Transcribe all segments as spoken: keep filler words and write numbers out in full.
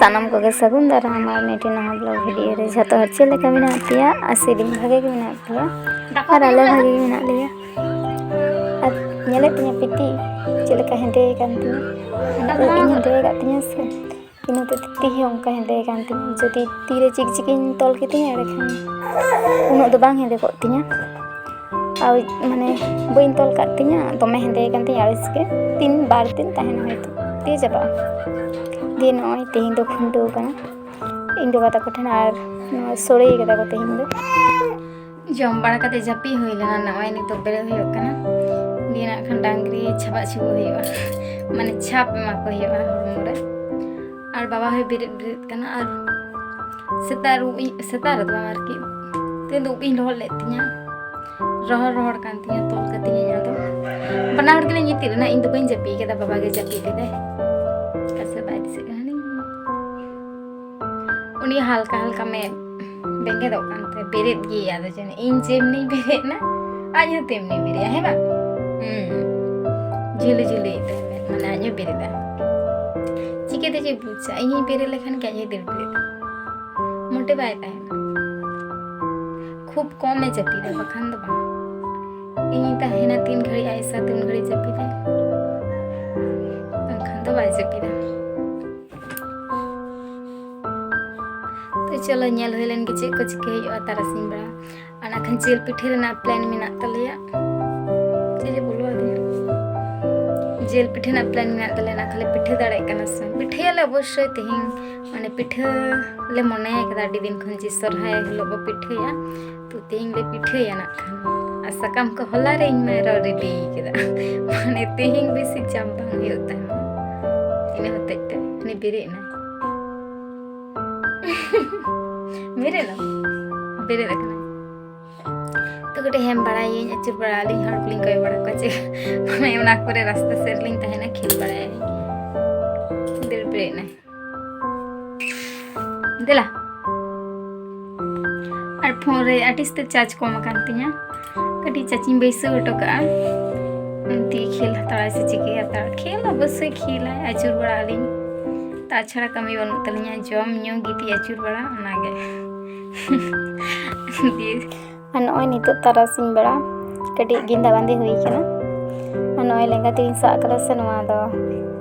ᱥᱟᱱᱟᱢ ᱠᱚᱜᱮ ᱥᱟᱹᱜᱩᱱ ᱫᱟᱨᱟᱢ ᱟᱨ ᱢᱤᱫᱴᱮᱱ ᱱᱟᱣᱟ ᱵᱞᱚᱜ ᱵᱷᱤᱰᱤᱭᱳ ᱨᱮ᱾ ᱡᱷᱚᱛᱚ ᱦᱚᱲ ᱪᱮᱫ ᱞᱮᱠᱟ ᱢᱮᱱᱟᱜ ᱯᱮᱭᱟ? ᱟᱥᱮ ᱫᱤᱱ ᱵᱷᱟᱜᱮ ᱜᱮ ᱢᱮᱱᱟᱜ ᱯᱮᱭᱟ ᱟᱨ ᱟᱞᱮ ᱵᱷᱟᱜᱮ ᱜᱮ ᱢᱮᱱᱟᱜ ᱞᱮᱭᱟ᱾ ᱟᱨ ᱧᱮᱞᱮᱫ ᱛᱤᱧᱟᱹ ᱯᱤᱛᱤ ᱪᱮᱫ ᱞᱮᱠᱟ ᱦᱮᱸᱫᱮ ᱟᱠᱟᱱ ᱛᱤᱧᱟᱹ, ᱚᱱᱟ ᱩᱵ ᱤᱧ ᱦᱮᱸᱫᱮ ᱟᱠᱟᱫ ᱛᱤᱧᱟᱹ ᱥᱮ, ᱤᱱᱟᱹᱛᱮ ᱛᱤ ᱦᱚᱸ ᱚᱱᱠᱟ ᱦᱮᱸᱫᱮ ᱟᱠᱟᱱ ᱛᱤᱧᱟᱹ᱾ ᱡᱩᱫᱤ ᱛᱤᱨᱮ ᱪᱤᱠᱪᱤᱠᱤᱧ ᱛᱚᱞ ᱠᱮᱫᱤᱧᱟ ᱮᱸᱰᱮᱠᱷᱟᱱ ᱩᱱᱟᱹᱜ ᱫᱚ ᱵᱟᱝ ᱦᱮᱸᱫᱮ ᱠᱚᱜ ᱛᱤᱧᱟᱹ᱾ ᱟᱨ ᱢᱟᱱᱮ ᱵᱟᱹᱧ ᱛᱚᱞ ᱠᱟᱜ ᱛᱤᱧᱟᱹ, ᱫᱚᱢᱮ ᱦᱮᱸᱫᱮ ᱠᱟᱱ ᱛᱤᱧᱟᱹ ᱟᱹᱲᱤᱥ ᱜᱮ᱾ ᱛᱤᱱ ᱵᱟᱨ ᱫᱤᱱ ᱛᱟᱦᱮᱱᱟ ᱦᱚᱭᱛᱳ, ᱫᱤᱭᱮ ᱪᱟᱵᱟᱜᱼᱟ᱾ ᱫᱤᱭᱮ ᱱᱚᱜᱼᱚᱭ ᱛᱮᱦᱮᱧ ᱫᱚ ᱠᱷᱩᱱᱴᱟᱹᱣ ᱠᱟᱱᱟ ᱤᱧ ᱵᱟᱵᱟ ᱛᱟᱠᱚ ᱴᱷᱮᱱ, ᱟᱨ ᱱᱚᱣᱟ ᱥᱳᱲᱮ ᱠᱟᱫᱟ ᱠᱚ ᱛᱮᱦᱮᱧ ᱫᱚ᱾ ᱡᱚᱢ ᱵᱟᱲᱟ ᱠᱟᱛᱮ ᱡᱟᱹᱯᱤᱫ ᱦᱩᱭ ᱞᱮᱱᱟ, ᱱᱚᱜᱼᱚᱭ ᱱᱤᱛᱚᱜ ᱵᱮᱨᱮᱫ ᱦᱩᱭᱩᱜ ᱠᱟᱱᱟ᱾ ᱫᱤᱭᱮ ᱱᱟᱜ ᱠᱷᱟᱱ ᱰᱟᱝᱨᱤ ᱪᱷᱟᱵᱟᱜ ᱪᱷᱩᱵᱟᱹ ᱦᱩᱭᱩᱜᱼᱟ, ᱢᱟᱱᱮ ᱪᱷᱟᱯ ᱮᱢᱟ ᱠᱚ ᱦᱩᱭᱩᱜᱼᱟ ᱦᱚᱲᱢᱚ ᱨᱮ᱾ ᱟᱨ ᱵᱟᱵᱟ ᱦᱚᱸᱭ ᱵᱮᱨᱮᱫ ᱵᱮᱨᱮᱫ ᱠᱟᱱᱟ, ᱟᱨ ᱥᱮᱛᱟᱜ ᱨᱮ ᱩᱵ ᱤᱧ, ᱥᱮᱛᱟᱜ ᱨᱮᱫᱚ ᱵᱟᱝ ᱟᱨᱠᱤ, ᱛᱮᱦᱮᱧ ᱫᱚ ᱩᱵ ᱤᱧ ᱞᱚᱦᱚᱫ ᱞᱮᱫ ᱛᱤᱧᱟᱹ, ᱨᱚᱦᱚᱲ ᱨᱚᱦᱚᱲ ᱠᱟᱱ ᱛᱤᱧᱟᱹ, ᱛᱚᱞ ᱠᱟᱛᱤᱧᱟᱹᱧ᱾ ᱟᱫᱚ ᱵᱟᱱᱟ ᱦᱚᱲ ᱜᱮᱞᱤᱧ ᱜᱤᱛᱤᱡ ᱞᱮᱱᱟ, ᱤᱧ ᱫᱚ ᱵᱟᱹᱧ ᱡᱟᱹᱯᱤᱫ ᱠᱟᱫᱟ, ᱵᱟᱵᱟ ᱜᱮ ᱡᱟᱹᱯᱤᱫ ᱞᱮᱫᱟᱭ᱾ ᱚᱠᱟ ᱥᱮᱫ ᱵᱟᱭ ᱫᱤᱥᱟᱹᱜ ᱠᱟᱱᱟ᱾ ᱩᱱᱤ ᱦᱟᱞᱠᱟ ᱦᱟᱞᱠᱟ ᱢᱮ ᱵᱮᱸᱜᱮᱫᱚᱜ ᱠᱟᱱ ᱛᱮ ᱵᱮᱨᱮᱫ ᱜᱮᱭᱟ᱾ ᱟᱫᱚ ᱡᱟᱹᱱᱤᱡ ᱤᱧ ᱡᱮᱢᱱᱤᱧ ᱵᱮᱨᱮᱫ ᱱᱟ, ᱟᱡ ᱦᱚᱸ ᱛᱮᱢᱱᱤ ᱵᱮᱨᱮᱫᱼᱟ, ᱦᱮᱸ ᱵᱟᱝ? ᱦᱩᱸ, ᱡᱷᱤᱞᱤ ᱡᱷᱤᱞᱤ ᱛᱮ ᱢᱟᱱᱮ ᱟᱡ ᱦᱚᱸ ᱵᱮᱨᱮᱫᱼᱟ᱾ ᱪᱤᱠᱟᱹᱛᱮ ᱪᱮᱫ ᱵᱩᱡᱟ? ᱤᱧᱤᱧ ᱵᱮᱨᱮᱫ ᱞᱮᱠᱷᱟᱱ ᱜᱮ ᱟᱡ ᱦᱚᱸᱭ ᱫᱟᱹᱲ ᱵᱮᱨᱮᱫᱼᱟ, ᱢᱚᱴᱮ ᱵᱟᱭ ᱛᱟᱦᱮᱱᱟ᱾ ᱠᱷᱩᱵ ᱠᱚᱢᱮ ᱡᱟᱹᱯᱤᱫᱟ, ᱵᱟᱠᱷᱟᱱ ᱫᱚ ᱵᱟᱝ᱾ ᱤᱧᱤᱧ ᱛᱟᱦᱮᱱᱟ ᱛᱤᱱ ᱜᱷᱟᱹᱲᱤᱡ ᱟᱡ ᱥᱟᱶᱛᱮ ᱩᱱ ᱜᱷᱟᱹᱲᱤᱡ ᱡᱟᱹᱯᱤᱫᱟᱭ, ᱵᱟᱝᱠᱷᱟᱱ ᱫᱚ ᱵᱟᱭ ᱡᱟᱹᱯᱤᱫᱟ᱾ ᱛᱚ ᱪᱚᱞᱚ, ᱧᱮᱞ ᱦᱩᱭ ᱞᱮᱱ ᱜᱮ ᱪᱮᱫ ᱠᱚ ᱪᱤᱠᱟᱹ ᱦᱩᱭᱩᱜᱼᱟ ᱛᱟᱨᱟᱥᱤᱧ ᱵᱮᱲᱟ᱾ ᱟᱨ ᱱᱟᱜ ᱠᱷᱟᱱ ᱡᱤᱞ ᱯᱤᱴᱷᱟᱹ ᱨᱮᱱᱟᱜ ᱯᱞᱮᱱ ᱢᱮᱱᱟᱜ ᱛᱟᱞᱮᱭᱟ᱾ ᱪᱮᱫ ᱡᱮ ᱵᱚᱞᱚ ᱟᱹᱫᱤᱧᱟ? ᱡᱤᱞ ᱯᱤᱴᱷᱟᱹ ᱨᱮᱱᱟᱜ ᱯᱞᱮᱱ ᱢᱮᱱᱟᱜ ᱛᱟᱞᱮᱭᱟ, ᱱᱟᱜ ᱠᱷᱟᱱ ᱞᱮ ᱯᱤᱴᱷᱟᱹ ᱫᱟᱲᱮᱭᱟᱜ ᱠᱟᱱᱟ ᱥᱮ ᱵᱟᱝ? ᱯᱤᱴᱷᱟᱹᱭᱟᱞᱮ ᱚᱵᱚᱥᱥᱳᱭ ᱛᱮᱦᱮᱧ, ᱢᱟᱱᱮ ᱯᱤᱴᱷᱟᱹ ᱞᱮ ᱢᱚᱱᱮ ᱟᱠᱟᱫᱟ ᱟᱹᱰᱤ ᱫᱤᱱ ᱠᱷᱚᱱ ᱡᱮ ᱥᱚᱨᱦᱟᱭ ᱦᱤᱞᱳᱜ ᱵᱚ ᱯᱤᱴᱷᱟᱹᱭᱟ᱾ ᱛᱚ ᱛᱮᱦᱮᱧ ᱞᱮ ᱯᱤᱴᱷᱟᱹᱭᱟ ᱱᱟᱜ ᱠᱷᱟᱱ᱾ ᱟᱨ ᱥᱟᱠᱟᱢ ᱠᱚ ᱦᱚᱞᱟ ᱨᱮ ᱤᱧ ᱢᱟᱭ ᱨᱚᱜ ᱨᱮᱰᱤ ᱠᱟᱫᱟ᱾ ᱢᱟᱱᱮ ᱛᱮᱦᱮᱧ ᱵᱮᱥᱤ ᱡᱟᱢ ᱵᱟᱝ ᱦᱩᱭᱩᱜ ᱛᱟᱦᱮᱱᱟ, ᱤᱱᱟᱹ ᱦᱚᱛᱮᱡ ᱛᱮ᱾ ᱩᱱᱤ ᱵᱮᱨᱮᱫ ᱮᱱᱟᱭ᱾ ᱵᱮᱨᱮᱫ ᱮᱱᱟᱢ? ᱵᱮᱨᱮᱫ ᱟᱠᱟᱱᱟᱭ᱾ ᱛᱚ ᱠᱟᱹᱴᱤᱡ ᱦᱮᱢ ᱵᱟᱲᱟᱭᱟᱹᱧ, ᱟᱹᱪᱩᱨ ᱵᱟᱲᱟ ᱟᱹᱞᱤᱧ, ᱦᱚᱲ ᱠᱚᱞᱤᱧ ᱠᱚᱭᱚᱜ ᱵᱟᱲᱟ ᱠᱚᱣᱟ ᱡᱮ ᱢᱟᱱᱮ ᱚᱱᱟ ᱠᱚᱨᱮ ᱨᱟᱥᱛᱟ ᱥᱮᱫ ᱨᱮᱞᱤᱧ ᱛᱟᱦᱮᱱᱟ, ᱠᱷᱮᱞ ᱵᱟᱲᱟᱭᱟᱞᱤᱧ᱾ ᱫᱟᱹᱲ ᱵᱮᱨᱮᱫ ᱮᱱᱟᱭ᱾ ᱫᱮᱞᱟ᱾ ᱟᱨ ᱯᱷᱳᱱ ᱨᱮ ᱟᱹᱰᱤ ᱩᱥᱛᱟᱹᱨ ᱪᱟᱨᱡᱽ ᱠᱚᱢ ᱟᱠᱟᱱ ᱛᱤᱧᱟ, ᱠᱟᱹᱴᱤᱡ ᱪᱟᱨᱡᱽ ᱤᱧ ᱵᱟᱹᱭᱥᱟᱹᱣ ᱦᱚᱴᱚ ᱠᱟᱜᱼᱟ᱾ ᱩᱱᱛᱤ ᱠᱷᱮᱞ ᱦᱟᱛᱟᱲᱟᱭ ᱥᱮ ᱪᱤᱠᱟᱹᱭ ᱦᱟᱛᱟᱲ? ᱠᱷᱮᱞ ᱚᱵᱚᱥᱥᱳᱭ ᱠᱷᱮᱞᱟᱭ, ᱟᱹᱪᱩᱨ ᱵᱟᱲᱟ ᱟᱹᱞᱤᱧ᱾ ᱛᱟᱪᱷᱟᱲᱟ ᱠᱟᱹᱢᱤ ᱵᱟᱹᱱᱩᱜ ᱛᱟᱹᱞᱤᱧᱟ, ᱡᱚᱢ ᱧᱩ ᱜᱤᱛᱤᱡ ᱟᱹᱪᱩᱨ ᱵᱟᱲᱟ, ᱚᱱᱟᱜᱮ᱾ ᱫᱤᱭᱮ ᱟᱨ ᱱᱚᱜᱼᱚᱭ ᱱᱤᱛᱚᱜ ᱛᱟᱨᱟᱥᱤᱧ ᱵᱮᱲᱟ ᱠᱟᱹᱴᱤᱡ ᱜᱮᱸᱫᱟ ᱵᱟᱸᱫᱮ ᱦᱩᱭ ᱠᱟᱱᱟ᱾ ᱟᱨ ᱱᱚᱜᱼᱚᱭ ᱞᱮᱸᱜᱟ ᱛᱤᱧ ᱥᱟᱵ ᱠᱟᱫᱟ ᱥᱮ, ᱱᱚᱣᱟ ᱫᱚ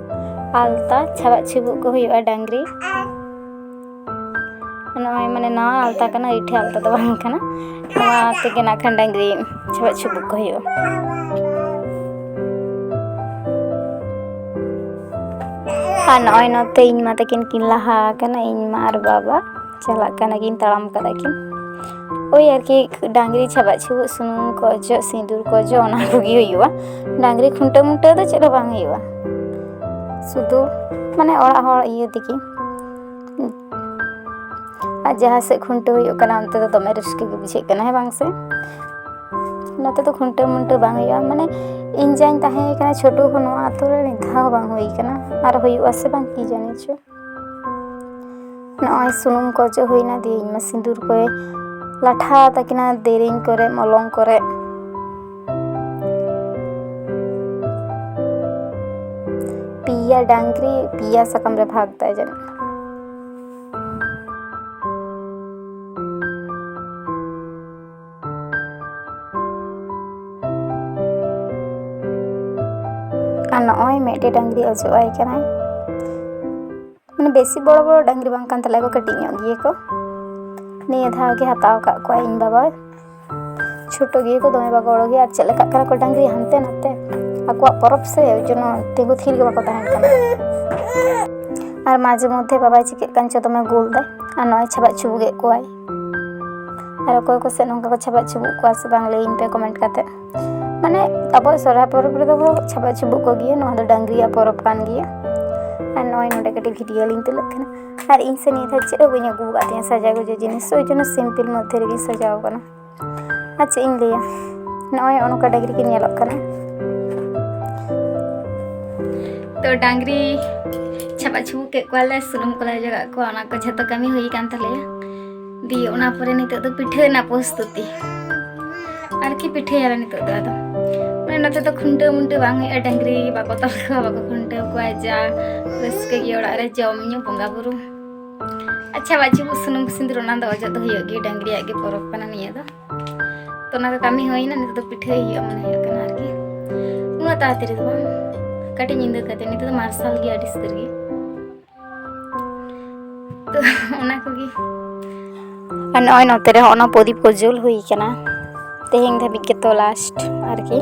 ᱟᱞᱛᱟ ᱪᱷᱟᱵᱟᱜ ᱪᱷᱩᱵᱩᱜ ᱠᱚ ᱦᱩᱭᱩᱜᱼᱟ ᱰᱟᱝᱨᱤ᱾ ᱱᱚᱜᱼᱚᱭ ᱢᱟᱱᱮ ᱱᱟᱣᱟ ᱟᱞᱛᱟ ᱠᱟᱱᱟ, ᱤᱴᱷᱟᱹ ᱟᱞᱛᱟ ᱫᱚ ᱵᱟᱝ ᱠᱟᱱᱟ᱾ ᱱᱚᱣᱟ ᱛᱮᱜᱮ ᱱᱟᱜ ᱠᱷᱟᱱ ᱰᱟᱝᱨᱤ ᱪᱷᱟᱵᱟᱜ ᱪᱷᱩᱵᱩᱜ ᱠᱚ ᱦᱩᱭᱩᱜᱼᱟ᱾ ᱟᱨ ᱱᱚᱜᱼᱚᱭ ᱱᱚᱛᱮ ᱤᱧ ᱢᱟ ᱛᱟᱹᱠᱤᱱ ᱠᱤᱱ ᱞᱟᱦᱟ ᱟᱠᱟᱱᱟ, ᱤᱧ ᱢᱟ ᱟᱨ ᱵᱟᱵᱟ ᱪᱟᱞᱟᱜ ᱠᱟᱱᱟ ᱠᱤᱱ, ᱛᱟᱲᱟᱢ ᱠᱟᱫᱟ ᱠᱤᱱ᱾ ᱳᱭ ᱟᱨᱠᱤ ᱰᱟᱝᱨᱤ ᱪᱷᱟᱵᱟᱜ ᱪᱷᱩᱵᱩᱜ, ᱥᱩᱱᱩᱢ ᱠᱚ ᱚᱡᱚᱜ, ᱥᱤᱸᱫᱩᱨ ᱠᱚ ᱚᱡᱚᱜ, ᱚᱱᱟ ᱠᱚᱜᱮ ᱦᱩᱭᱩᱜᱼᱟ᱾ ᱰᱟᱝᱨᱤ ᱠᱷᱩᱱᱴᱟᱹᱣ ᱢᱩᱱᱴᱟᱹᱣ ᱫᱚ ᱪᱮᱫ ᱦᱚᱸ ᱵᱟᱝ ᱦᱩᱭᱩᱜᱼᱟ, ᱥᱩᱫᱷᱩ ᱢᱟᱱᱮ ᱚᱲᱟᱜ ᱦᱚᱲ ᱤᱭᱟᱹ ᱛᱮᱜᱮ᱾ ᱟᱨ ᱡᱟᱦᱟᱸ ᱥᱮᱫ ᱠᱷᱩᱱᱴᱟᱹᱣ ᱦᱩᱭᱩᱜ ᱠᱟᱱᱟ, ᱚᱱᱛᱮ ᱫᱚ ᱫᱚᱢᱮ ᱨᱟᱹᱥᱠᱟᱹ ᱜᱮ ᱵᱩᱡᱷᱟᱹᱜ ᱠᱟᱱᱟ, ᱦᱮᱸ ᱵᱟᱝ ᱥᱮ? ᱱᱚᱛᱮ ᱫᱚ ᱠᱷᱩᱱᱴᱟᱹᱣ ᱢᱩᱱᱴᱟᱹᱣ ᱵᱟᱝ ᱦᱩᱭᱩᱜᱼᱟ᱾ ᱢᱟᱱᱮ ᱤᱧ ᱡᱟᱧ ᱛᱟᱦᱮᱸ ᱠᱟᱱᱟ ᱪᱷᱳᱴᱳ ᱠᱷᱚᱱ, ᱱᱚᱣᱟ ᱟᱛᱳ ᱨᱮ ᱢᱤᱫ ᱫᱷᱟᱣ ᱦᱚᱸ ᱵᱟᱝ ᱦᱩᱭ ᱠᱟᱱᱟ, ᱟᱨ ᱦᱩᱭᱩᱜᱼᱟ ᱥᱮ ᱵᱟᱝ ᱠᱤ ᱡᱟᱹᱱᱤ ᱪᱚ᱾ ᱱᱚᱜᱼᱚᱭ ᱥᱩᱱᱩᱢ ᱠᱚ ᱚᱡᱚᱜ ᱦᱩᱭᱱᱟ, ᱫᱤᱭᱮ ᱤᱧ ᱢᱟ ᱥᱤᱸᱫᱩᱨ ᱠᱚᱭ ᱞᱟᱴᱷᱟ ᱛᱟᱹᱠᱤᱱᱟ ᱫᱮᱨᱮᱧ ᱠᱚᱨᱮ, ᱢᱚᱞᱚᱝ ᱠᱚᱨᱮ᱾ ᱯᱮᱭᱟ ᱰᱟᱝᱨᱤ ᱯᱮᱭᱟ ᱥᱟᱠᱟᱢ ᱨᱮ ᱵᱷᱟᱜᱽ ᱫᱟᱭ ᱡᱟᱹᱱᱤᱡ᱾ ᱟᱨ ᱱᱚᱜᱼᱚᱭ ᱢᱤᱫᱴᱮᱡ ᱰᱟᱝᱨᱤ ᱚᱡᱚᱜ ᱟᱭ ᱠᱟᱱᱟᱭ᱾ ᱢᱟᱱᱮ ᱵᱮᱥᱤ ᱵᱚᱲᱚ ᱵᱚᱲᱚ ᱰᱟᱝᱨᱤ ᱵᱟᱝ ᱠᱟᱱ ᱛᱟᱞᱮᱭᱟ ᱠᱚ, ᱠᱟᱹᱴᱤᱡ ᱧᱚᱜ ᱜᱮᱭᱟ ᱠᱚ᱾ ᱱᱤᱭᱟᱹ ᱫᱷᱟᱣ ᱜᱮ ᱦᱟᱛᱟᱣ ᱟᱠᱟᱫ ᱠᱚᱣᱟ ᱤᱧ ᱵᱟᱵᱟ᱾ ᱪᱷᱳᱴᱳ ᱜᱮᱭᱟ ᱠᱚ, ᱫᱚᱢᱮ ᱵᱟᱠᱚ ᱵᱚᱲᱚ ᱜᱮᱭᱟ᱾ ᱟᱨ ᱪᱮᱫ ᱞᱮᱠᱟᱜ ᱠᱟᱱᱟ ᱠᱚ ᱰᱟᱝᱨᱤ ᱦᱟᱱᱛᱮ ᱱᱟᱛᱮ, ᱟᱠᱚᱣᱟᱜ ᱯᱚᱨᱚᱵᱽ ᱥᱮ, ᱳᱭ ᱡᱚᱱᱱᱚ ᱛᱤᱸᱜᱩ ᱛᱷᱤᱨ ᱜᱮ ᱵᱟᱠᱚ ᱛᱟᱦᱮᱱ ᱠᱟᱱᱟ᱾ ᱟᱨ ᱢᱟᱡᱷᱮ ᱢᱚᱫᱽᱫᱷᱮ ᱵᱟᱵᱟᱭ ᱪᱤᱠᱟᱹᱜ ᱠᱟᱱ ᱪᱚ, ᱫᱚᱢᱮ ᱜᱳᱞ ᱫᱟᱭ᱾ ᱟᱨ ᱱᱚᱜᱼᱚᱭ ᱪᱷᱟᱵᱟᱜ ᱪᱷᱩᱵᱩᱜ ᱮᱫ ᱠᱚᱣᱟᱭ᱾ ᱟᱨ ᱚᱠᱚᱭ ᱠᱚ ᱥᱮᱫ ᱱᱚᱝᱠᱟ ᱠᱚ ᱪᱷᱟᱵᱟᱜ ᱪᱷᱩᱵᱩᱜ ᱠᱚᱣᱟ ᱥᱮ ᱵᱟᱝ, ᱞᱟᱹᱭᱟᱹᱧ ᱯᱮ ᱠᱚᱢᱮᱱᱴ ᱠᱟᱛᱮ᱾ ᱢᱟᱱᱮ ᱟᱵᱚᱣᱟᱜ ᱥᱚᱨᱦᱟᱭ ᱯᱚᱨᱚᱵᱽ ᱨᱮᱫᱚ ᱠᱚ ᱪᱷᱟᱵᱟᱜ ᱪᱷᱩᱵᱩᱜ ᱠᱚᱜᱮᱭᱟ, ᱱᱚᱣᱟ ᱫᱚ ᱰᱟᱝᱨᱤᱭᱟᱜ ᱯᱚᱨᱚᱵᱽ ᱠᱟᱱ ᱜᱮᱭᱟ᱾ ᱟᱨ ᱱᱚᱜᱼᱚᱭ ᱱᱚᱰᱮ ᱠᱟᱹᱴᱤᱡ ᱵᱷᱤᱰᱤᱭᱳ ᱞᱤᱧ ᱛᱩᱞᱟᱹᱜ ᱠᱟᱱᱟ᱾ ᱟᱨ ᱤᱧ ᱥᱮ ᱱᱤᱭᱟᱹ ᱫᱷᱟᱣ ᱪᱮᱫ ᱦᱚᱸ ᱵᱟᱹᱧ ᱟᱹᱜᱩ ᱟᱠᱟᱫ ᱛᱤᱧᱟᱹ ᱥᱟᱡᱟᱣ ᱜᱩᱡᱟᱹᱣ ᱡᱤᱱᱤᱥ, ᱳᱭ ᱡᱚᱱᱱᱚ ᱥᱤᱢᱯᱤᱞ ᱢᱚᱫᱽᱫᱷᱮ ᱨᱮᱜᱮᱧ ᱥᱟᱡᱟᱣ ᱠᱟᱱᱟ᱾ ᱟᱨ ᱪᱮᱫ ᱤᱧ ᱞᱟᱹᱭᱟ, ᱱᱚᱜᱼᱚᱭ ᱱᱚᱜᱼᱚ ᱱᱚᱝᱠᱟ ᱰᱟᱝᱨᱤ ᱠᱤᱱ ᱧᱮᱞᱚᱜ ᱠᱟᱱᱟ᱾ ᱛᱚ ᱰᱟᱝᱨᱤ ᱪᱷᱟᱵᱟ ᱪᱷᱩᱵᱩ ᱠᱮᱫ ᱠᱚᱣᱟᱞᱮ, ᱥᱩᱱᱩᱢ ᱠᱚᱞᱮ ᱚᱡᱚᱜᱟᱜ ᱠᱚᱣᱟ, ᱚᱱᱟ ᱠᱚ ᱡᱷᱚᱛᱚ ᱠᱟᱹᱢᱤ ᱦᱩᱭ ᱟᱠᱟᱱ ᱛᱟᱞᱮᱭᱟ᱾ ᱫᱤᱭᱮ ᱚᱱᱟ ᱯᱚᱨᱮ ᱱᱤᱛᱚᱜ ᱫᱚ ᱯᱤᱴᱷᱟᱹ ᱨᱮᱱᱟᱜ ᱯᱨᱚᱥᱛᱩᱛᱤ, ᱟᱨᱠᱤ ᱯᱤᱴᱷᱟᱹᱭᱟᱞᱮ ᱱᱤᱛᱚᱜ ᱫᱚ ᱟᱫᱚ᱾ ᱱᱚᱛᱮ ᱫᱚ ᱠᱷᱩᱱᱴᱟᱹᱣ ᱢᱩᱱᱴᱟᱹᱣ ᱵᱟᱝ ᱦᱩᱭᱩᱜᱼᱟ, ᱰᱟᱹᱝᱨᱤ ᱵᱟᱠᱚ ᱛᱚᱞ ᱠᱚᱣᱟ, ᱵᱟᱠᱚ ᱠᱷᱩᱱᱴᱟᱹᱣ ᱠᱚᱣᱟ, ᱡᱟ ᱨᱟᱹᱥᱠᱟᱹ ᱜᱮ ᱚᱲᱟᱜ ᱨᱮ ᱡᱚᱢ ᱧᱩ ᱵᱚᱸᱜᱟ ᱵᱩᱨᱩ᱾ ᱟᱪᱪᱷᱟ, ᱵᱟᱹᱪᱩ ᱥᱩᱱᱩᱢ ᱥᱤᱸᱫᱩᱨ ᱚᱱᱟ ᱫᱚ ᱚᱡᱚᱜ ᱫᱚ ᱦᱩᱭᱩᱜ ᱜᱮ, ᱰᱟᱹᱝᱨᱤᱭᱟᱜ ᱜᱮ ᱯᱚᱨᱚᱵᱽ ᱠᱟᱱᱟ ᱱᱤᱭᱟᱹ ᱫᱚ᱾ ᱛᱚ ᱚᱱᱟ ᱠᱚ ᱠᱟᱹᱢᱤ ᱦᱩᱭᱱᱟ, ᱱᱤᱛᱚᱜ ᱫᱚ ᱯᱤᱴᱷᱟᱹᱭ ᱦᱩᱭᱩᱜᱼᱟ ᱢᱚᱱᱮ ᱦᱩᱭᱩᱜ ᱠᱟᱱᱟ ᱟᱨᱠᱤ᱾ ᱩᱱᱟᱹᱜ ᱛᱟᱲᱟᱛᱟᱲᱤ ᱫᱚ ᱵᱟᱝ, ᱠᱟᱹᱴᱤᱡ ᱧᱤᱫᱟᱹ ᱠᱟᱛᱮ, ᱱᱤᱛᱚᱜ ᱫᱚ ᱢᱟᱨᱥᱟᱞ ᱜᱮᱭᱟ ᱟᱹᱰᱤ ᱩᱥᱛᱟᱹᱨ ᱜᱮ᱾ ᱛᱚ ᱚᱱᱟ ᱠᱚᱜᱮ᱾ ᱟᱨ ᱱᱚᱜᱼᱚᱭ ᱱᱚᱛᱮ ᱨᱮ ᱦᱚᱸ ᱚᱱᱟ ᱯᱨᱚᱫᱤᱯ ᱠᱚ ᱡᱩᱞ ᱦᱩᱭ ᱠᱟᱱᱟ, ᱛᱮᱦᱮᱧ ᱫᱷᱟᱹᱵᱤᱡ ᱜᱮᱛᱚ ᱞᱟᱥᱴ ᱟᱨᱠᱤ᱾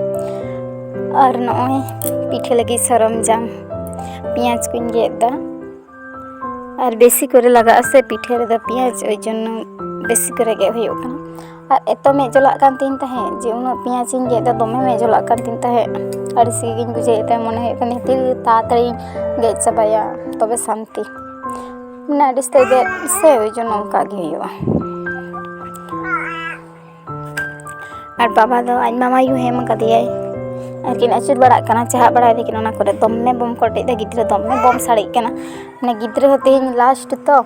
ᱟᱨ ᱱᱚᱜᱼᱚᱭ ᱯᱤᱴᱷᱟᱹ ᱞᱟᱹᱜᱤᱫ ᱥᱚᱨᱚᱢᱡᱟᱢ, ᱯᱮᱸᱭᱟᱡᱽ ᱠᱚᱧ ᱜᱮᱫ ᱮᱫᱟ᱾ ᱟᱨ ᱵᱮᱥᱤ ᱠᱚᱨᱮ ᱞᱟᱜᱟᱜᱼᱟ ᱥᱮ ᱯᱤᱴᱷᱟᱹ ᱨᱮᱫᱚ ᱯᱮᱸᱭᱟᱡᱽ, ᱳᱭ ᱡᱚᱱᱱᱚ ᱵᱮᱥᱤ ᱠᱚᱨᱮ ᱜᱮᱫ ᱦᱩᱭᱩᱜ ᱠᱟᱱᱟ᱾ ᱟᱨ ᱮᱛᱚ ᱢᱮᱫ ᱡᱚᱞᱟᱜ ᱠᱟᱱ ᱛᱤᱧ ᱛᱟᱦᱮᱸᱫ ᱡᱮ ᱩᱱᱟᱹᱜ ᱯᱮᱸᱭᱟᱡᱽ ᱤᱧ ᱜᱮᱫ ᱮᱫᱟ, ᱫᱚᱢᱮ ᱢᱮᱫ ᱡᱚᱞᱟᱜ ᱠᱟᱱ ᱛᱤᱧ ᱛᱟᱦᱮᱸᱫ᱾ ᱟᱹᱲᱤᱥ ᱜᱤᱧ ᱵᱩᱡᱷᱟᱹᱣᱮᱫ ᱛᱟᱦᱮᱸᱫ, ᱢᱚᱱᱮ ᱦᱩᱭᱩᱜ ᱠᱟᱱᱟ ᱛᱤᱱ ᱛᱟᱲᱟᱛᱟᱲᱤᱧ ᱜᱮᱫ ᱪᱟᱵᱟᱭᱟ ᱛᱚᱵᱮ ᱥᱟᱱᱛᱤ᱾ ᱢᱟᱱᱮ ᱟᱹᱲᱤᱥ ᱛᱮ ᱜᱮᱫ ᱥᱮ, ᱳᱭ ᱡᱚᱱᱱᱚ ᱚᱱᱠᱟ ᱜᱮ ᱦᱩᱭᱩᱜᱼᱟ᱾ ᱟᱨ ᱵᱟᱵᱟ ᱫᱚ ᱟᱡ ᱢᱟᱢᱟ ᱟᱭᱳ ᱦᱮᱢ ᱠᱟᱫᱮᱭᱟᱭ, ᱟᱨᱠᱤᱱ ᱟᱹᱪᱩᱨ ᱵᱟᱲᱟᱜ ᱠᱟᱱᱟ, ᱪᱟᱦᱟᱜ ᱵᱟᱲᱟᱭ ᱫᱟᱹᱠᱤᱱ, ᱚᱱᱟ ᱠᱚᱨᱮ ᱫᱚᱢᱮ ᱵᱳᱢ ᱠᱚ ᱚᱴᱮᱡ ᱫᱟ, ᱜᱤᱫᱽᱨᱟᱹ ᱫᱚᱢᱮ ᱵᱳᱢ ᱥᱟᱰᱮᱜ ᱠᱟᱱᱟ᱾ ᱢᱟᱱᱮ ᱜᱤᱫᱽᱨᱟᱹ ᱦᱚᱸ ᱛᱮᱦᱮᱧ ᱞᱟᱥᱴ ᱛᱚ,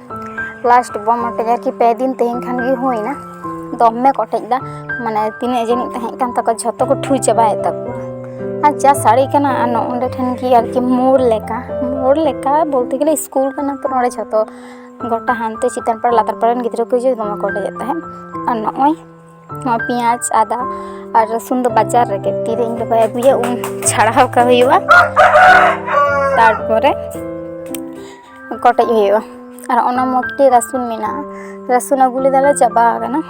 ᱞᱟᱥᱴ ᱵᱳᱢ ᱚᱴᱮᱡ ᱟᱨᱠᱤ, ᱯᱮ ᱫᱤᱱ ᱛᱮᱦᱮᱧ ᱠᱷᱟᱱ ᱜᱮ ᱦᱩᱭᱱᱟ, ᱫᱚᱢᱮ ᱠᱚ ᱚᱴᱮᱡ ᱫᱟ᱾ ᱢᱟᱱᱮ ᱛᱤᱱᱟᱹᱜ ᱡᱟᱹᱱᱤᱡ ᱛᱟᱦᱮᱸ ᱠᱟᱱ ᱛᱟᱠᱚᱣᱟ ᱡᱷᱚᱛᱚ ᱠᱚ ᱴᱷᱩ ᱪᱟᱵᱟᱭᱮᱫ ᱛᱟᱠᱚᱣᱟ᱾ ᱟᱨ ᱡᱟ ᱥᱟᱰᱮ ᱠᱟᱱᱟ, ᱟᱨ ᱱᱚᱜᱼᱚ ᱱᱚᱸᱰᱮ ᱴᱷᱮᱱ ᱜᱮ ᱟᱨᱠᱤ ᱢᱳᱲ ᱞᱮᱠᱟ, ᱢᱳᱲ ᱞᱮᱠᱟ ᱵᱚᱞᱛᱮ ᱜᱮᱞᱮ ᱥᱠᱩᱞ ᱠᱟᱱᱟ ᱛᱚ, ᱱᱚᱸᱰᱮ ᱡᱷᱚᱛᱚ ᱜᱚᱴᱟ ᱦᱟᱱᱛᱮ ᱪᱮᱛᱟᱱ ᱯᱟᱲᱟ ᱞᱟᱛᱟᱨ ᱯᱟᱲᱟ ᱨᱮᱱ ᱜᱤᱫᱽᱨᱟᱹ ᱠᱚ ᱦᱤᱡᱩᱜ, ᱫᱚᱢᱮ ᱠᱚ ᱚᱴᱮᱡᱮᱫ ᱛᱟᱦᱮᱸᱫ᱾ ᱟᱨ ᱱᱚᱜᱼᱚᱭ ᱱᱚᱣᱟ ᱯᱮᱸᱭᱟᱡᱽ, ᱟᱫᱟ ᱟᱨ ᱨᱟᱹᱥᱩᱱ ᱫᱚ ᱵᱟᱡᱟᱨ ᱨᱮᱜᱮ, ᱛᱤᱨᱮ ᱤᱧ ᱵᱟᱵᱟᱭ ᱟᱹᱜᱩᱭᱟ ᱩᱱ ᱪᱷᱟᱲᱟᱣ ᱠᱟᱜ ᱦᱩᱭᱩᱜᱼᱟ, ᱛᱟᱨᱯᱚᱨᱮ ᱠᱚᱴᱮᱡ ᱦᱩᱭᱩᱜᱼᱟ᱾ ᱟᱨ ᱚᱱᱟ ᱢᱚᱫᱽᱫᱷᱮ ᱨᱟᱹᱥᱩᱱ ᱢᱮᱱᱟᱜᱼᱟ, ᱨᱟᱹᱥᱩᱱ ᱟᱹᱜᱩ ᱞᱮᱫᱟᱞᱮ, ᱪᱟᱵᱟ ᱟᱠᱟᱱᱟ᱾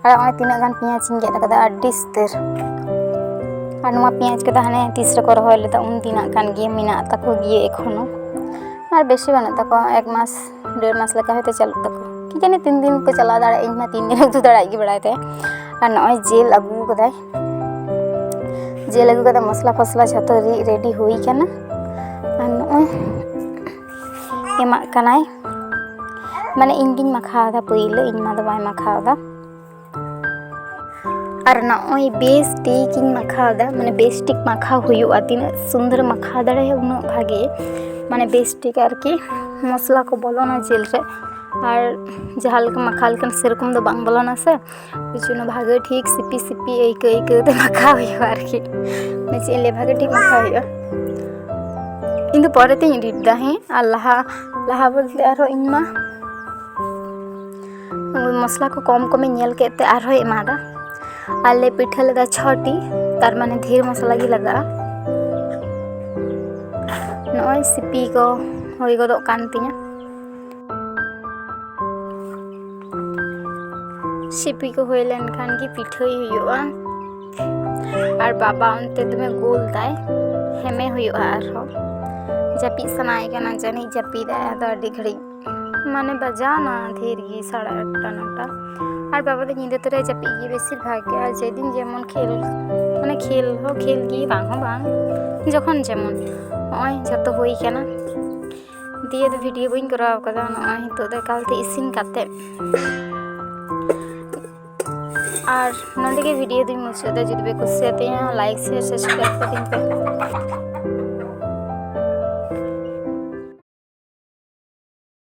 ᱟᱨ ᱱᱚᱜᱼᱚᱭ ᱛᱤᱱᱟᱹᱜ ᱜᱟᱱ ᱯᱮᱸᱭᱟᱡᱽ ᱤᱧ ᱜᱮᱫ ᱟᱠᱟᱫᱟ, ᱟᱹᱰᱤ ᱩᱥᱛᱟᱹᱨ᱾ ᱟᱨ ᱱᱚᱣᱟ ᱯᱮᱸᱭᱟᱡᱽ ᱠᱚᱫᱚ ᱦᱟᱱᱮ ᱛᱤᱥ ᱨᱮᱠᱚ ᱨᱚᱦᱚᱭ ᱞᱮᱫᱟ, ᱩᱱ ᱫᱤᱱᱟᱜ ᱠᱟᱱ ᱜᱮᱭᱟ, ᱢᱮᱱᱟᱜ ᱛᱟᱠᱚ ᱜᱮᱭᱟ ᱮᱠᱷᱚᱱᱳ᱾ ᱟᱨ ᱵᱮᱥᱤ ᱵᱟᱹᱱᱩᱜ ᱛᱟᱠᱚᱣᱟ, ᱮᱠ ᱢᱟᱥ ᱰᱮᱲ ᱢᱟᱥ ᱞᱮᱠᱟ ᱦᱚᱭᱛᱳ ᱪᱟᱞᱟᱜ ᱛᱟᱠᱚᱣᱟ, ᱠᱤ ᱡᱟᱹᱱᱤ ᱛᱤᱱ ᱫᱤᱱ ᱠᱚ ᱪᱟᱞᱟᱣ ᱫᱟᱲᱮᱭᱟᱜᱼᱟ, ᱤᱧ ᱢᱟ ᱛᱤᱱ ᱫᱤᱱ ᱩᱛᱩ ᱫᱟᱲᱮᱭᱟᱜ ᱜᱮ ᱵᱟᱲᱟᱭ ᱛᱟᱭᱟ᱾ ᱟᱨ ᱱᱚᱜᱼᱚᱭ ᱡᱤᱞ ᱟᱹᱜᱩ ᱠᱟᱫᱟᱭ, ᱡᱤᱞ ᱟᱹᱜᱩ ᱠᱟᱛᱮ ᱢᱚᱥᱞᱟ ᱯᱷᱚᱥᱞᱟ ᱡᱷᱚᱛᱚ ᱨᱤᱫ ᱨᱮᱰᱤ ᱦᱩᱭ ᱠᱟᱱᱟ᱾ ᱟᱨ ᱱᱚᱜᱼᱚᱭ ᱮᱢᱟᱜ ᱠᱟᱱᱟᱭ, ᱢᱟᱱᱮ ᱤᱧ ᱜᱤᱧ ᱢᱟᱠᱷᱟᱣ ᱮᱫᱟ ᱯᱳᱭᱞᱳ, ᱤᱧ ᱢᱟ ᱫᱚ ᱵᱟᱭ ᱢᱟᱠᱷᱟᱣ ᱮᱫᱟ᱾ ᱟᱨ ᱱᱚᱜᱼᱚᱭ ᱵᱮᱥ ᱴᱷᱤᱠ ᱤᱧ ᱢᱟᱠᱷᱟᱣ ᱮᱫᱟ, ᱢᱟᱱᱮ ᱵᱮᱥ ᱴᱷᱤᱠ ᱢᱟᱠᱷᱟᱣ ᱦᱩᱭᱩᱜᱼᱟ, ᱛᱤᱱᱟᱹᱜ ᱥᱩᱱᱫᱚᱨ ᱢᱟᱠᱷᱟᱣ ᱫᱟᱲᱮᱭᱟᱜᱼᱟ ᱩᱱᱟᱹᱜ ᱵᱷᱟᱜᱮ, ᱢᱟᱱᱮ ᱵᱮᱥ ᱴᱷᱤᱠ ᱟᱨᱠᱤ ᱢᱚᱥᱞᱟ ᱠᱚ ᱵᱚᱞᱚᱱᱟ ᱡᱤᱞ ᱨᱮ᱾ ᱟᱨ ᱡᱟᱦᱟᱸ ᱞᱮᱠᱟ ᱢᱟᱠᱷᱟᱣ ᱞᱮᱠᱷᱟᱱ ᱥᱮᱨᱚᱠᱚᱢ ᱫᱚ ᱵᱟᱝ ᱵᱚᱞᱚᱱᱟ ᱥᱮ, ᱵᱩᱡᱷᱟᱹᱣ ᱵᱷᱟᱜᱮ ᱴᱷᱤᱠ ᱥᱤᱯᱤ ᱥᱤᱯᱤ ᱟᱹᱭᱠᱟᱹᱣ ᱟᱹᱭᱠᱟᱹᱣ ᱛᱮ ᱢᱟᱠᱷᱟᱣ ᱦᱩᱭᱩᱜᱼᱟ ᱟᱨᱠᱤ᱾ ᱢᱟᱱᱮ ᱪᱮᱫ ᱤᱧ ᱞᱟᱹᱭᱟ, ᱵᱷᱟᱜᱮ ᱴᱷᱤᱠ ᱢᱟᱠᱷᱟᱣ ᱦᱩᱭᱩᱜᱼᱟ᱾ ᱤᱧ ᱫᱚ ᱯᱚᱨᱮ ᱛᱤᱧ edit ᱫᱟ, ᱦᱮᱸ᱾ ᱟᱨ ᱞᱟᱦᱟ, ᱞᱟᱦᱟ ᱵᱚᱞᱛᱮ ᱟᱨᱦᱚᱸ ᱤᱧ ᱢᱟ ᱢᱚᱥᱞᱟ ᱠᱚ ᱠᱚᱢ ᱠᱚᱢᱤᱧ ᱧᱮᱞ ᱠᱮᱫ ᱛᱮ ᱟᱨᱦᱚᱸᱭ ᱮᱢᱟᱫᱟ᱾ ᱟᱨ ᱞᱮ ᱯᱤᱴᱷᱟᱹ ᱞᱮᱫᱟ ᱪᱷᱚᱴᱤ, ᱛᱟᱨ ᱢᱟᱱᱮ ᱰᱷᱮᱨ ᱢᱚᱥᱞᱟ ᱜᱮ ᱞᱟᱜᱟᱜᱼᱟ᱾ ᱱᱚᱜᱼᱚᱭ ᱥᱤᱯᱤ ᱠᱚ ᱦᱩᱭ ᱜᱚᱫᱚᱜ ᱠᱟᱱ ᱛᱤᱧᱟ᱾ ᱥᱤᱯᱤ ᱠᱚ ᱦᱩᱭ ᱞᱮᱱᱠᱷᱟᱱ ᱜᱮ ᱯᱤᱴᱷᱟᱹᱭ ᱦᱩᱭᱩᱜᱼᱟ᱾ ᱟᱨ ᱵᱟᱵᱟ ᱚᱱᱛᱮ ᱫᱚᱢᱮ ᱜᱳᱞ ᱫᱟᱭ, ᱦᱮᱢᱮ ᱦᱩᱭᱩᱜᱼᱟ ᱟᱨᱦᱚᱸ᱾ ᱡᱟᱹᱯᱤᱫ ᱥᱟᱱᱟᱭᱮ ᱠᱟᱱᱟ ᱡᱟᱹᱱᱤᱡ, ᱡᱟᱹᱯᱤᱫᱟᱭ ᱟᱫᱚ ᱟᱹᱰᱤ ᱜᱷᱟᱹᱲᱤᱡ, ᱢᱟᱱᱮ ᱵᱟᱡᱟᱣᱱᱟ ᱰᱷᱮᱨ ᱜᱮ, ᱥᱟᱲᱮ ᱟᱴᱴᱟ ᱱᱚᱴᱟ᱾ ᱟᱨ ᱵᱟᱵᱟ ᱫᱚ ᱧᱤᱫᱟᱹ ᱛᱚᱨᱟ ᱡᱟᱹᱯᱤᱫ ᱜᱮ ᱵᱮᱥᱤᱨ ᱵᱷᱟᱜᱽ ᱜᱮ᱾ ᱟᱨ ᱡᱮᱫᱤᱱ ᱡᱮᱢᱚᱱ ᱠᱷᱮᱞ, ᱢᱟᱱᱮ ᱠᱷᱮᱞ ᱦᱚᱸ ᱠᱷᱮᱞ ᱜᱮ, ᱵᱟᱝ ᱦᱚᱸ ᱵᱟᱝ, ᱡᱚᱠᱷᱚᱱ ᱡᱮᱢᱚᱱ᱾ ᱱᱚᱜᱼᱚᱭ ᱡᱚᱛᱚ ᱦᱩᱭ ᱠᱟᱱᱟ, ᱫᱤᱭᱮ ᱫᱚ video ᱵᱟᱹᱧ ᱠᱚᱨᱟᱣ ᱠᱟᱫᱟ᱾ ᱱᱚᱜᱼᱚᱭ ᱱᱤᱛᱚᱜ ᱫᱚ ᱮᱠᱟᱞᱛᱮ ᱤᱥᱤᱱ ᱠᱟᱛᱮ᱾ ᱟᱨ ᱱᱚᱸᱰᱮ ᱜᱮ video ᱫᱚᱧ ᱢᱩᱪᱟᱹᱫ ᱮᱫᱟ᱾ ᱡᱩᱫᱤ ᱯᱮ ᱠᱩᱥᱤᱭᱟᱛᱤᱧᱟ, like, share, subscribe ᱠᱟᱹᱛᱤᱧ ᱯᱮ᱾